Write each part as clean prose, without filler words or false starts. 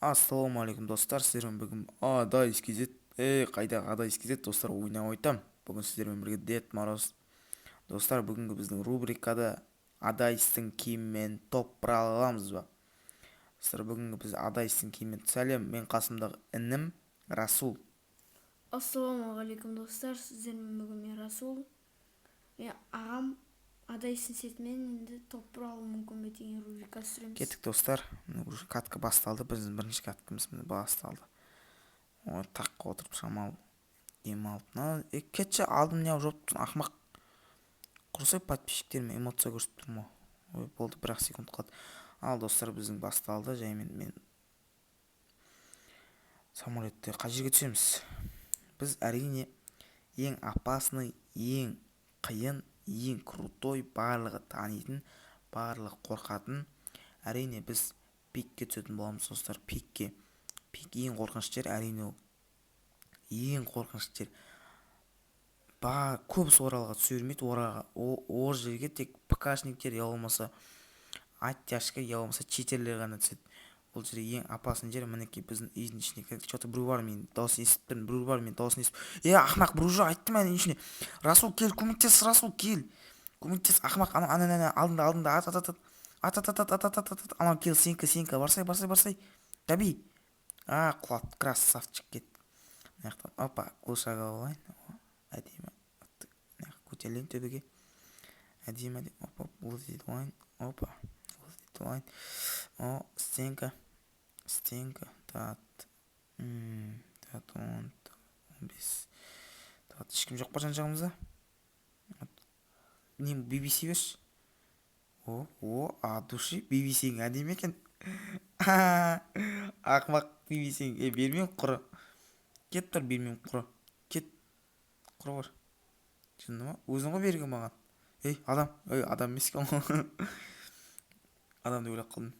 Ассалаумағалейкум, достар! Сіздермен бүгін Адайс KZ. Ей, қайдағы Адайс KZ, достар, ойнап айтам. Бүгін сіздермен бірге Дед Мороз. Достар, бүгінгі біздің рубрикада Адайстың киімімен топ бір ала аламыз ба? Достар, бүгінгі біз Адайстың киімімен. Сәлем, мен қасымдағы інім Расул. Ассалаумағалейкум, достар! Сіздермен бүгін мен, Расул. Мен ағам Адайстың сетімен енді топ бір алуы мүмкін бе деген рубрика түсіреміз. Кеттік, достар. Міне, уже катка басталды. Біздің бірінші каткамыз, міне, басталды. Ой, таққа отырып, шамалы демалып, мына е, кетші, алдым, неғып жауып тұрсың, ақымақ? Құрысай, подписчиктеріме эмоция көрсетіп тұрмын ғой. Ой, болды, бір ақ секунд қалды. Ал, достар, біздің басталды. Жаймен мен самолетте қай жерге түсеміз біз? Әрине, ең опасный, ең қиын, ең крутой, барлығы танитын, барлығы қорқатын, әрине, біз Пикке түсетін боламыз, достар, Пикке. Пик ең қорқынышты жер, әрине, ол ең қорқынышты жер. Ба, көбісі Оралға түсе бермейді. Оралға, ол жерге тек ПКшниктер, я болмаса оттяжка, я болмаса читерлер ғана түседі. Бұл жер ең опасный жер. Мінекей, біздің үйдің ішіне кірдік. Че то біреу бар, мен дауысын естіп тұрмын. Біреу бар, мен дауысын естіп. Е, ақымақ, біреу жоқ, айттым әне үйдің ішіне. Расул, кел, көмектес, Расул, кел, көмектес, ақымақ. Ана, ана, ана, алдында, алдында, ат, ат, ат, ат, ат, ат, ат, ат, ат, ат, ат, анау, кел, сенікі, сенікі, барсай, барсай, барсай, добей. А, құлады, красавчик, кет. Мына жақтан, опа, глушак алып алайын. Әдемі. Мына жаққа көтерілейін төбеге. Әдемі, әдемі. Опа, лут етіп алайын. Опа, лут етіп алайын. О, стенка, стенка. Так, так, 10, 15. Так, ешкім жоқ па жан жағымызда? Не, BBC берші. О, о, от души, BBC-ң әдемі екен. Ақымақ, BBC-ң. Е, бермеймін, құры. Кет, тұр, бермеймін, құры. Кет, құры, бар. Жынды ма? Өзің ғой берген маған. Ей, адам, ей, адам емес екен ғой. Адам деп ойлап қалдым.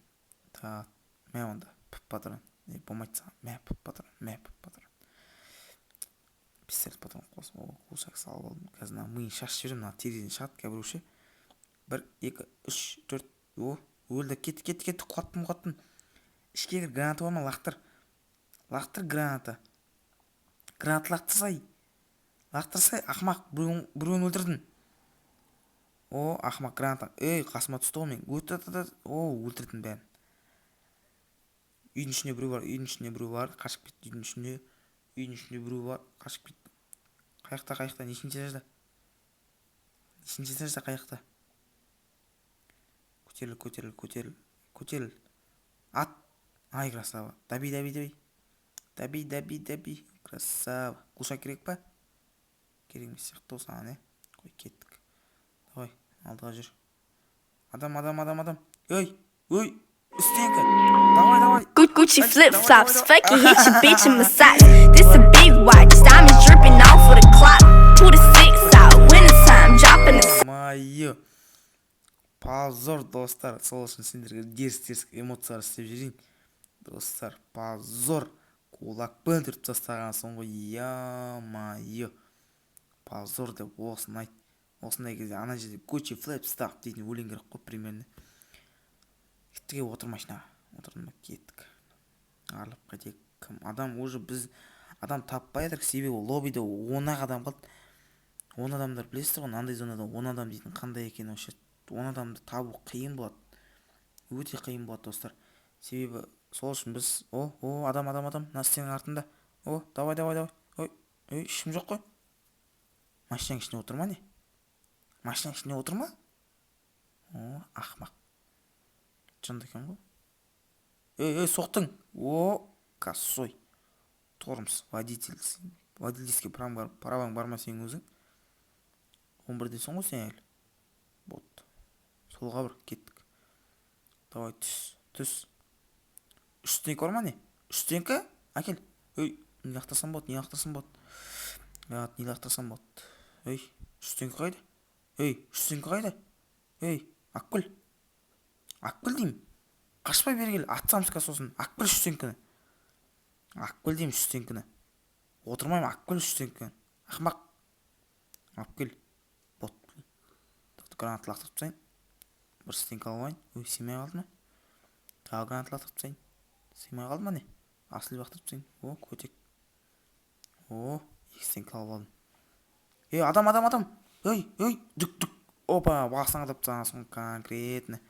Так, мә онда, піп патрон. Е, болмайды саған. Мә, піп патрон, мә, піп патрон. Пистолет патрон қосып, о, глушак салып алдым. Қазір мына миын шашып жіберемін, мына терезеден шығады қазір біреу ше. Бір, екі, үш, төрт, о, өлді, кетті, кетті, кетті, құлаттым, құлаттым. Ішке кір, граната бар ма, лақтыр. Лақтыр граната. Граната лақтырсай. Лақтырсай, ақымақ, біреуін өлтірдің. О, ақымақ, граната. Ей, қасыма түсті ғой мен. Өт, өт, өт, о, өлтірдім бәрін. Үйдің ішінде біреу бар, үйдің ішінде біреу бар, қашып кетті үйдің ішінде. Үйдің ішінде біреу бар, қашып кетті. Қаяқта, қаяқта, нешінші этажда? Нешінші этажда, қаяқта? Көтеріл, көтеріл, көтеріл, көтеріл. Ат. Ай, красава. Добей, добей, добей. Добей, добей, добей. Красава. Глушак керек па? Керек емес сияқты ғой саған, е? Қой, кеттік. Давай, алдыға жүр. Адам, адам, адам, адам. Ей, ой, стенка. Давай, давай. Gucci Ай, flip давай, flops, давай, fuck it, hit your bitch in massage. This a big watch, diamonds dripping off of the clock. Two to six out, winter time, dropping the Мое. Позор, достар. Сол үшін сендерге дерзкий, дерзкий эмоциялар істеп жіберейін. Достар, позор. Кулакпен түртіп тастағансың ғой, ё-моё. Позор деп осыны айт. Осындай кезде ана жерде «Gucci flip stop» дейтін өлең керек қой примерно. Кеттік, отыр машинаға. Отырдым ба, кеттік. Аралап қайтайық. Кім? Адам уже біз адам таппай жатырмық, себебі лоббиде 10 ақ адам қалды. 10 адамдар, білесіздер ғой, мынандай зонада 10 адам дейтін қандай екенін вообще. 10 адамды табу қиын болады. Өте қиын болады, достар. Себебі сол үшін біз, о, о, адам, адам, адам, мына стенаның артында. О, давай, давай, давай. Ой, ой, ешкім жоқ қой. Машинаның ішінде отыр ма, не? Машинаның ішінде отыр ма? О, ақымақ. Жынды екен ғой. Ей, ей, соқтың. О, косой. Тормоз, водитель. Водительский праваң бар, праваң бар ма сенің өзің? 11-десің ғой сен әлі. Вот. Солға бір, кеттік. Давай, түс, түс. Үш стенка бар ма, не? Үш стенка? Әкел. Ей, не лақтырсам болады, не лақтырсам болады? Не лақтырсам болады? Ей, үш стенка қайда? Ей, үш стенка қайда? Ей, алып кел. Алып кел деймін. Қашпай бері кел, атсам сосын. Алып кел үш стенканы. Алып кел деймін үш стенканы. Отырмаймын, алып кел үш стенканы. Ақымақ. Алып кел. Бот. Граната лақтырып тастайын. Бір стенка алып алайын. Ой, сыймай қалды ма? Тағы граната лақтырып тастайын. Сыймай қалды ма, не? Асыл лақтырып тастайын. О, көтек. О, екі стенка алып алдым. Ей, адам, адам, адам! Ей, ей, дүк, дүк! Опа, басына қадап тастағансың конкретно.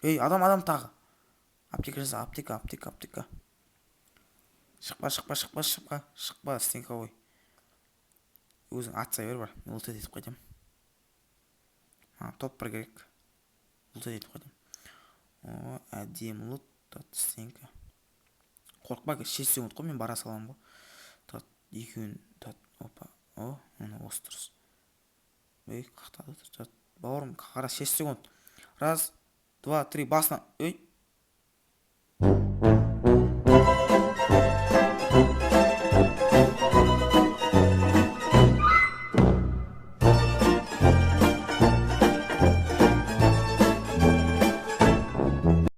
Ей, адам, адам тағы. Аптека жаса, аптека, аптека, аптека. Шықпа, шықпа, шықпа, шықпа, шықпа, стенка қой. Өзің атсай бер, бар. Мен лутать етіп қайтамын. Маған топ бір керек. Лутать етіп қайтамын. О, әдемі лут. Стенка. Қорықпа, 6 секунд қой, мен бара саламын ғой. Так, екеуін, так, опа. О, міне, осы дұрыс. Ей, қақтады. Бауырым, қара, 6 секунд. Раз, два, три, басына. Ей.